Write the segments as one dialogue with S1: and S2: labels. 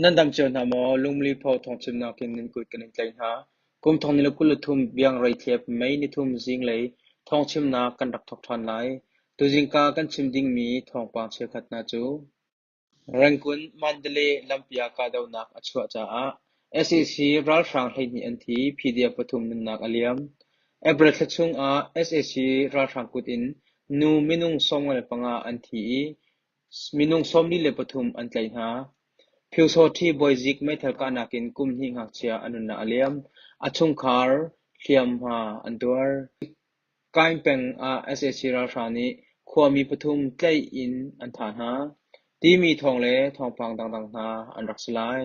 S1: Nan dam cio hna maw? Lungmili phaw thawngchimnak in nan kut kan in tlaih hna. Kum thong ni le 23 biangrei-thlep May nithum zinglei thawngchimnak kan rak thawk ṭhan lai. Tuzingka kan chim dingmi thawngpang cheukhat hna cu: Rangoon Mandalay lampi ah kahdohnak a chuah caah sac ralhrang 12 an thi, PDF pathum nunnak a liam. April thla chung ah sac ralhrang kut in nu minung 95 an thi i minung 43 an tlaih hna. Pyusawhti bawizik meithal kahnak in kum hnih ngakchia a nunnak a liam. A chungkhar hliamhma an tuar. Kaing peng ah sac ralhrang nih khuami pathum tlaih in an thah hna, timi thawng le thawngpang dangdang hna an rak si lai.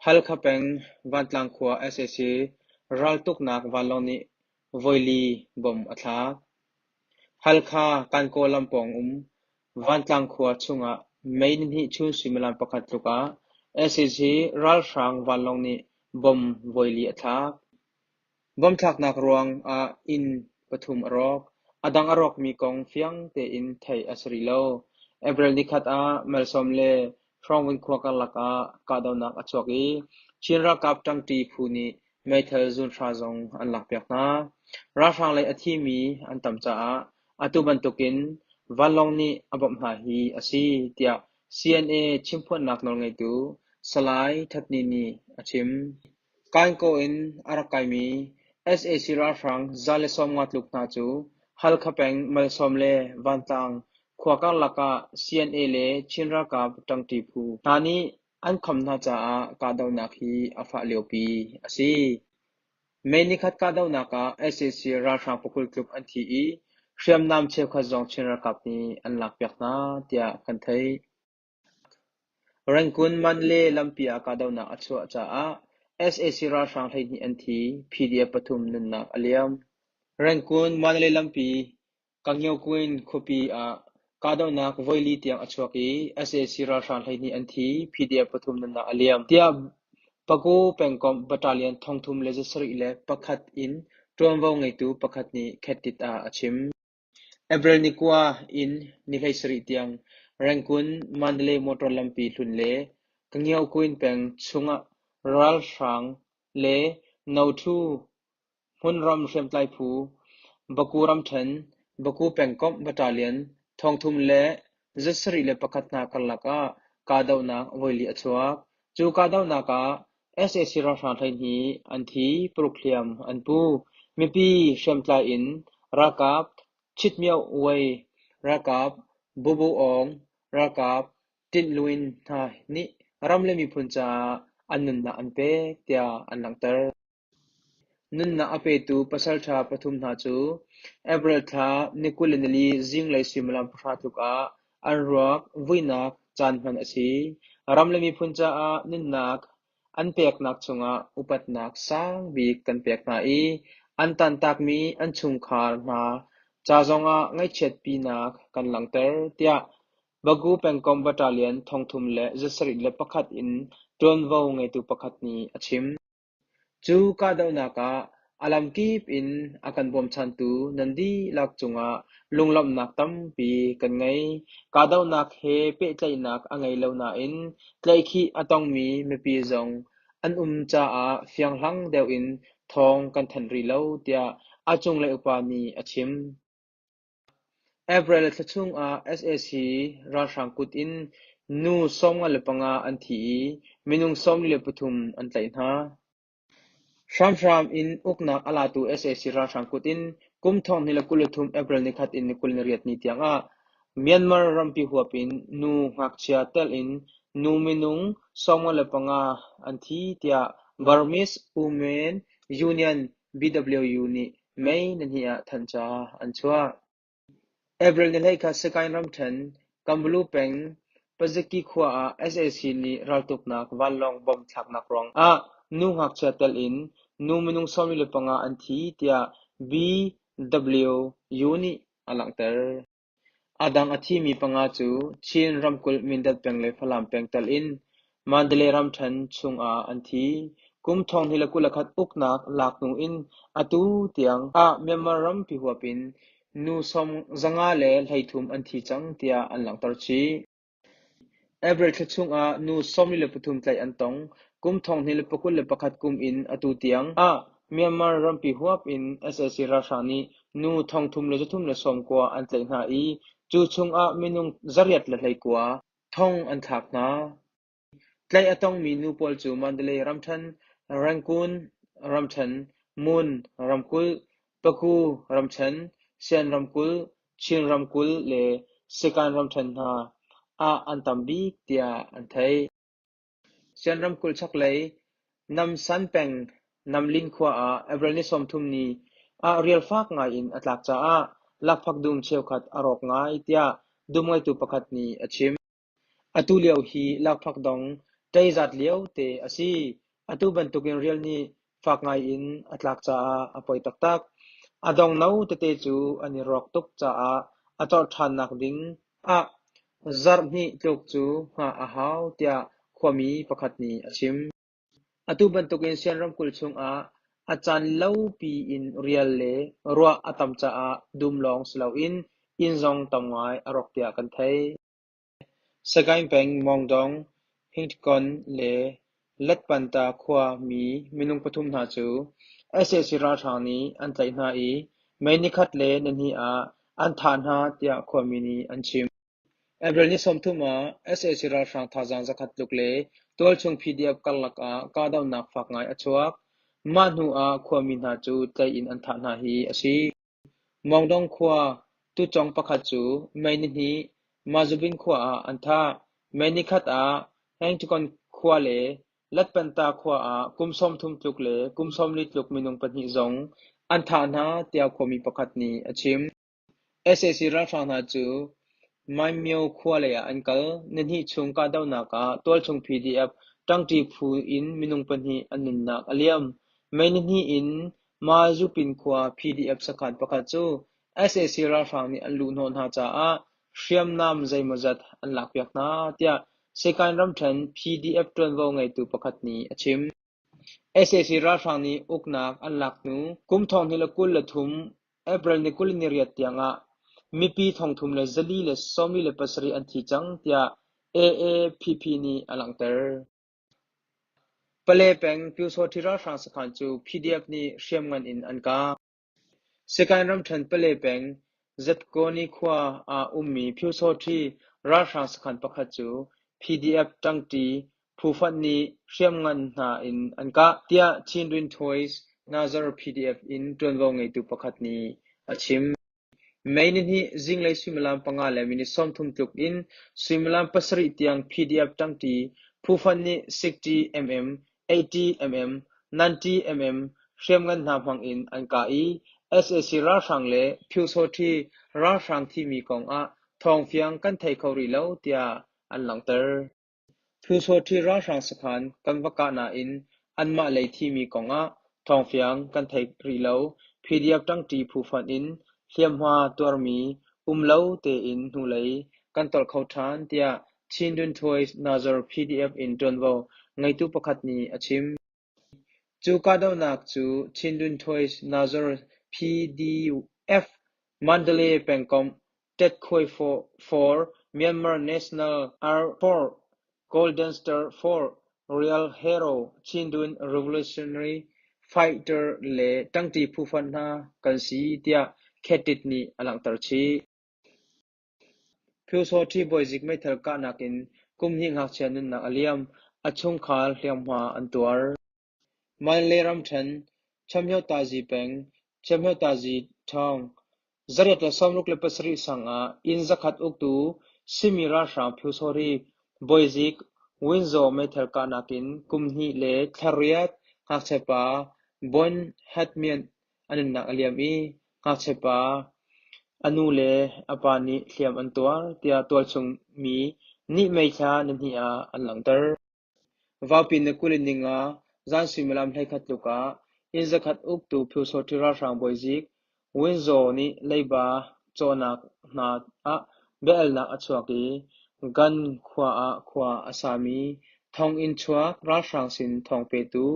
S1: Halkha peng Vantlang khua sac raltuknak vanlawng nih voili bom a thlak. Halkha Kankaw lam pawng um Vantlang khua chungah May nihnih chun suimilam pakhat tluk ah sac ralhrang vanlawng nih bom voili a thlak. Bom thlaknak ruang ah inn pathum a rawk. A dang a rawkmi kong fiang tein theih a si rih lo. April nikhat ah Malsawm le Hrawngvun khua karlak ah kahdohnak a chuak i Chin ralkap ṭangṭi phu nih meithal zunhra zong an lakpiak hna. Ralhrang lei a thimi an tam caah atu bantukin vanlawng nih a bawmh hna hi a si, tiah CNA chimphuannak nawlngeitu Salai That Ni nih a chim. Kankaw in a rak kaimi sac ralhrang 150 tluk hna cu Halkha peng Malsawm le Vantlang khua karlak ah CNA le Chin ralkap ṭangṭi phu hna nih an kham hna caah kahdohnak hi a fah liopi a si. May nikhat kahdohnak ah sac ralhrang pakul tluk an thi i hriamnam cheukhat zong Chin ralkap nih an lakpiak hna tiah kan theih. Rangoon Mandalay lampi ah kahdohnak a chuah caah sac ralhrang 12 an thi, PDF pathum nunnak a liam. Rangoon Mandalay lampi Kangyokwin khuapi ah kahdohnak voili tiang a chuak i sac ralhrang 12 an thi, PDF pathum nunnak a liam, tiah Pago pengkomh battalion 3101 in ṭuanvo ngeitu pakhat nih Khettit ah a chim. April ni kua in ni 17 tiang Rangoon Mandalay motor lampi hlun le Kangyokwin peng chungah ralhrang le No. 2 Hmunram hriamtlai phu, Baku ramṭhen, Baku pengkomh battalion 3171 hna karlak ah kahdohnak voili a chuak. Cu kahdohnak ah sac ralhrang 12 an thi, paruk hliam an pu. Mipi hriamtlai in ralkap Chitmyoh Wei, ralkap Bubu Aung, ralkap Tinh Lwin hna nih ram le miphun caah an nunnak an pek tiah an langhter. Nunnak a petu pasalṭha pathum hna cu April thla ni 24 zinglei suimilam pahra tluk ah an ruak vuinak caan hman a si. Ram le miphun caah nunnak an peknak cungah upatnak sangbik kan pek hna i an tantakmi an chungkhar hna ca zongah ngaihchiatpinak kan langhter, tiah Bagu pengkomh battalion 3171 in ṭuanvo ngeitu pakhat nih a chim. Cu kahdohnak ah a lamkip in a kan bawmchantu nan dihlak cungah lunglawmhnak tampi kan ngei. Kahdohnak he pehtlaihnak a ngei lo nain tlaihkhih a tongmi mipi zong an um caah fianghlang deuh in thawng kan thanh rih lo, tiah a cunglei upa nih a chim. April thla chungah sac ralhrang kut in nu 55 an thi i minung 43 an tlaih hna. Hramhram in uknak a latu sac ralhrang kut in kum 2023 April nikhat in ni 28 ni tiangah Myanmar rampi huap in nu ngakchia telh in nu minung 55 an thi tiah Burmese Women Union BWU nih May nihnih ah thanhca an chuah. April ni 21 Sagaing ramṭhen, Kambulu peng, Paziki khua ah sac nih raltuknak vanlawng bomb thlaknak ruangah nu ngakchia telh in nu minung 45 an thi tiah BWU nih a langhter. A dang a thimi panga cu Chin ramkulh Mindat peng le Falam peng telh in Mandalay ramṭhen chungah an thi. Kum 2021 uknak lak hnu in atu tiang ah Myanmar rampi huap in nu 533 an thi cang tiah an langhter chih. April thla chungah nu 43 tlaih an tong. Kum 2021 kum in atu tiang ah Myanmar rampi huap in sac ralhrang nih nu 3,390 an tlaih hna i cu chungah minung 819 thong an thlak hna. Tlaih a tongmi nu pawl cu Mandalay ramṭhen, Rangoon ramṭhen, Mon ramkulh, Paku ramṭhen, Shan ramkulh, Chin ramkulh le Sagaing ramṭhen hna ah an tam bik tiah an theih. Shan ramkulh chaklei Namsan peng Namlin khua ah April ni 30 ni ah rial fak ngai in a tlak caah lakphak dum cheukhat a rawk ngai tiah dum ngeitu pakhat nih a chim. Atu lio hi lakphak dong ṭeizat liote a si. Atu bantukin rial nih fak ngaiin a tlak caah a poi taktak. A dong no tete cu an i rawk tuk caah a corh ṭhannak ding ah zarh hnih tluk cu hngah a hau tiah khuami pakhat nih a chim. Atu bantukin Shan ramkulh chungah a caan lopi in rial le ruah a tam caah dum lawng si loin inn zong tam ngai a rawk tiah kan theih. Sagaing peng Mawngdong, Hingtkon le Letpanta khua mi minung pathum hna cu sac ralhrang nih an tlaih hna i May nikhat le nihnih ah an thah hna tiah khuami nih an chim. April ni 30 ah sac ralhrang thazaang zakhat tluk le tualchung PDF karlak ah kahdohnak fak ngai a chuak. Mah hnu ah khuami hna cu tlaih in an thah hna hi a si. Mawngdong khua tucawng pakhat cu May nihnih Mazubin khua ah an thah. May nikhat ah Hengtikon khua le Latpanta khua ah kum 30 tluk le kum 40 tluk minung pahnih zong an thah hna tiah khuami pakhat nih a chim. Sac ralhrang hna cu Maymyo khua lei ah an kal. Nihnih chung kahdohnak ah tualchung PDF ṭangṭi phu in minung pahnih an nunnak a liam. May nihnih in Mazupin khua PDF sakhan pakhat cu sac ralhrang nih an luhhnawh hna caah hriamnam zeimawzat an lakpiak hna, tiah Sagaing ramṭhen PDF ṭuanvo ngeitu pakhat nih a chim. Sac ralhrang nih uknak an lak hnu kum 2023 April ni 28 tiangah mipi 3,447 an thi cang, tiah AAPP nih a langhter. Pale peng Pyusawhti ralhrang sakhan cu PDF nih hriamngan in an kah. Sagaing ramṭhen Pale peng Zetkoni khua ah ummi Pyusawhti ralhrang sakhan pakhat cu PDF ṭangṭi phufanh nih hriamngan hna in an kah, tiah Chindwin Toys Nazar PDF in ṭuanvo ngeitu pakhat nih a chim. May nihnih zinglei suimilam panga le minute 30 tluk in suimilam pasarih tiang PDF ṭangṭi phufanh nih 60mm, 80mm, 90mm hriamngan hna hmang in an kah i sac ralhrang le Pyusawhti ralhrang thimi kong ah thawngfiang kan thei kho rih lo tiah an langhter. Pyusawhti ralhrang sakhan kan va kah nain anmah lei thimi kong ah thawngfiang kan thei rih lo. PDF ṭangṭi phufonh in hliamhma tuarmi um lo tein hnulei kan tolh kho ṭhan, tiah Chindwin Toys Nazar PDF in ṭuanvo ngeitu pakhat nih a chim. Cu kahdohnak cu Chindwin Toys Nazar PDF Mandalay pengkomh Tet-khuai 4, Myanmar National Air Force Golden Star 4, Real Hero Chindwin Revolutionary Fighter le ṭangṭi phufonh hna kan si tiah Khetit nih a langhter chih. Pyusawhti bawizik meithal kahnak in kum hnih ngakchia nunnak a liam, a chungkhar hliamhma an tuar. Mandalay ramṭhen, Chamhiotazi peng, Chamhiotazi ṭhawng, 867 sang ah inn zakhat uktu simi ralhrang Pyusawhti bawizik Winzaw meithal kahnak in kum hnih le thla riat ngakchiapa Bon Hat Myint a nunnak a liam i ngakchiapa a nu le a pa nih hliam an tuar tiah tualchung mi nih May thla nihnih ah an langhter. Vaupi ni 20 ninga zan suimilam 11 tluk ah inn zakhat uktu Pyusawhti ralhrang bawizik Win Zaw nih leiba cawhnak hna ah bia-alnak a chuak i Gan khua ah khua a sami thonginn chuak ralhrang sin thawng petu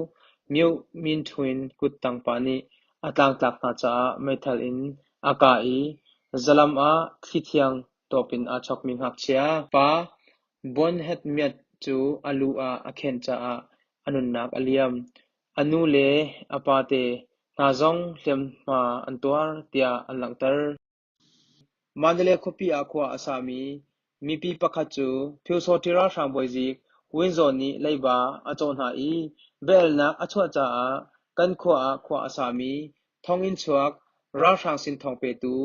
S1: Myo Min Htun kuttang pa nih a tlangtlak hna caah meithal in a kah i Zalam ah thli thiang tawp in aa chawkmi ngakchia pa Bonhet Myat cu a lu ah a khen caah a nunnak a liam. A nu le a pate hna zong hliamhma an tuar tiah an langhter. Mandalay khuapi ah khua a sami mipi pakhat cu Pyusawhti ralhrang bawizik Win Zaw nih leiba a cawh hna i biaelnak a chuah caah kan khua ah khua a sami thonginn chuak ralhrang sin thawng petu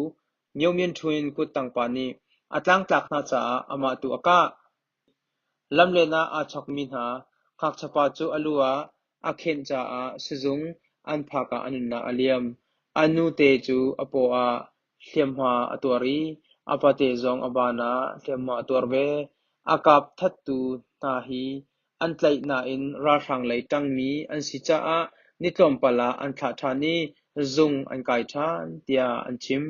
S1: Myo Myint Htun kuttang pa nih a tlangtlak hna caah amah tu a kah. Lamlen ah aa chawkmi hna ngakchia pa cu a lu ah a khenh caah sizung an phak ah a nunnak a liam. A nute cu a paw ah hliamhma a tuar i a pate zong a baan ah hliamhma a tuar ve. A kap thattu hna hi an tlaih nain ralhrang lei ṭangmi an si caah ni tlawmpal ah an thlah ṭhan i zung an kai ṭhan, tiah an chim.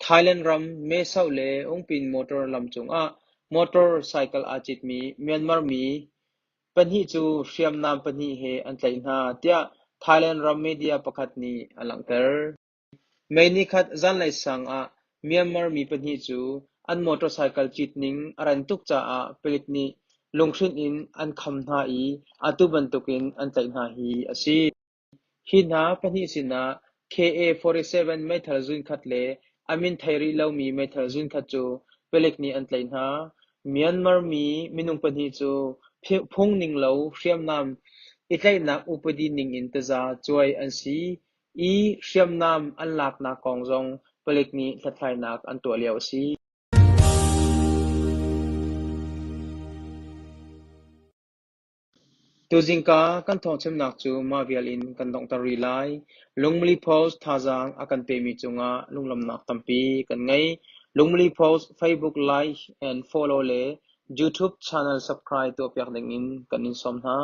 S1: Thailand ram Mae-Sot le Ungpin motor lam cungah motor cycle aa citmi Myanmar mi pahnih cu hriamnam pahnih he an tlaih hna, tiah Thailand ram media pakhat nih a langhter. May nikhat zanlei sang ah Myanmar mi pahnih cu an motorcycle cit ning a ran tuk caah palik nih lunghrinh in an kham hna i atu bantukin an tlaih hna hi a si. Hi hna pahnih sinah KA-47 meithal zunkhat le a min theih rih lomi meithal zunkhat cu palik nih an tlaih hna. Myanmar mi minung pahnih cu phung ninglo hriamnam i tlaihnak upadi ningin taza cuai an si i hriamnam an laknak kong zong palik nih hlathlainak an tuah lio a si. Tuzingka kan thawngchimnak cu mah vial in kan donghter rih lai. Lungmili Post thazaang a kan pemi cungah lunglawmhnak tampi kan ngei. Lungmili Post Facebook like and follow le YouTube channel subscribe tuahpiak dingin kan in sawm hna.